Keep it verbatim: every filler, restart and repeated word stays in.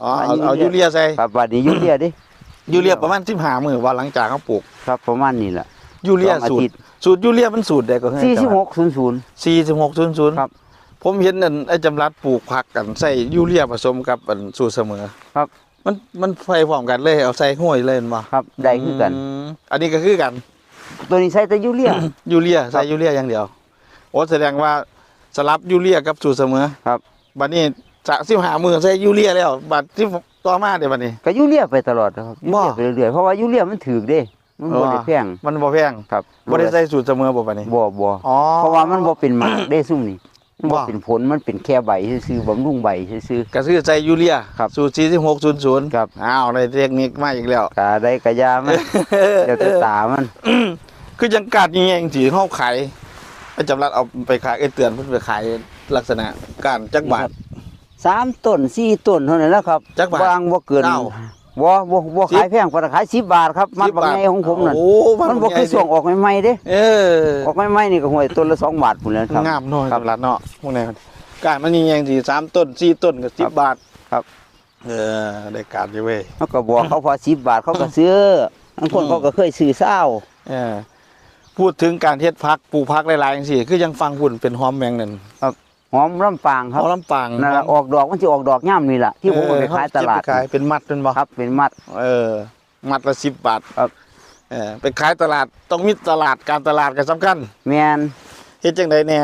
อ๋อ เอา เอายูเรียใส่ ครับ บาดนี้ยูเรียเด้ ยูเรียประมาณสิบห้ามื้อว่าหลังจากเขาปลูก ครับ ประมาณนี้แหละ ยูเรีย สองอา สูต ทิ ร ตย์ สูตรยูเรียมันสูตรใดก็คือ สี่สิบหกศูนย์ศูนย์ สี่สิบหกศูนย์ศูนย์ ครับ ผมเห็นอันไอ้จำรัดปลูกผักกันใส่ยูเรียผสมกับอันสูตรเสมอ ครับ มันมันใส่พร้อมกันเลยเอาใส่ห้วยเลยแม่นบ่ ครับ ได้คือกัน มอันนี้ก็คือกัน ตัวนี้ใส่แต่ยูเรีย ยูเรียใส่ยูเรียอย่างเดียว โอ้แสดงว่าสลับยูเรียกับสูตรเสมอ ครับ บัดนี้จะสิบห้ามื้อใส่ยูเรียแล้วบัดที่ต่อมาเดี๋ยวบัดนี้ ก็ยูเรียไปตลอดนะครับ บ่ ยูเรียไปเรื่อยๆเพราะว่ายูเรียมันถือเด้ มันบ่ได้แพง มันบ่แพง ครับ บ่ได้ใส่สูตรเสมอบ่บัดนี้ บ่บ่ อ๋อ เพราะว่ามันบ่เป็นหมากเด้ซุ่มนี่มันบ่ บ่ เป็นผล มันเป็นแค่ใบซื่อๆบำรุงใบซื่อ ก็คือใส่ยูเรีย ครับ สูตรสี่สิบหกศูนย์ศูนย์ ครับ อ้าวได้เทคนิคมาอีกแล้ว ๆกาได้กะยามัน เดี๋ยวจะตามัน คือยังกาดยังไงสิเฮาขายไอ้จำรัดเอาไปขายไอ้เตือนเพิ่นไปขายลักษณะการจักบาท สามต้นสี่ต้นเท่านั้นแหละครับ จักบาท บ่บ่เกิน เก้า บ่บ่บ่ สิบ ขายแพงปานใดขายสิบบาทครับ มัดบักใหญ่ของผมนั่น โอ้ มันบ่คือช่วงออกใหม่ๆเด้ เออ ออกใหม่ๆนี่ก็ห้วยต้นละสองบาทพุ่นแหล้วครับ งามเนาะ ครับ จำรัดเนาะพวกนี้กาดมันยังไงสิสามต้นสี่ต้นก็สิบ ครับ บาท ครับ เออได้กาดอยู่เว้ย เขาก็บอกเขาพอสิบบาทเขาก็ซื้อบางคนเขาก็เคยซื้อเศร้า เออพูดถึงการเฮ็ดผักปลูกผักหลายๆจังซี่คือยังฟังพุ่นเป็นหอมแมงนั่น หอมลำปางครับ หอมลำปาง นั่นล่ะออกดอกมันสิออกดอกยามนี่ล่ะที่ผมเอาไปขายตลาด เออเฮสิไปขายเป็นมัดนั่นบ่ ครับเป็นมัด เออ มัดละสิบบาท ครับ เออไปขายตลาดต้องมีตลาดการตลาดก็สำคัญ แมน เฮ็ดจังไดแน่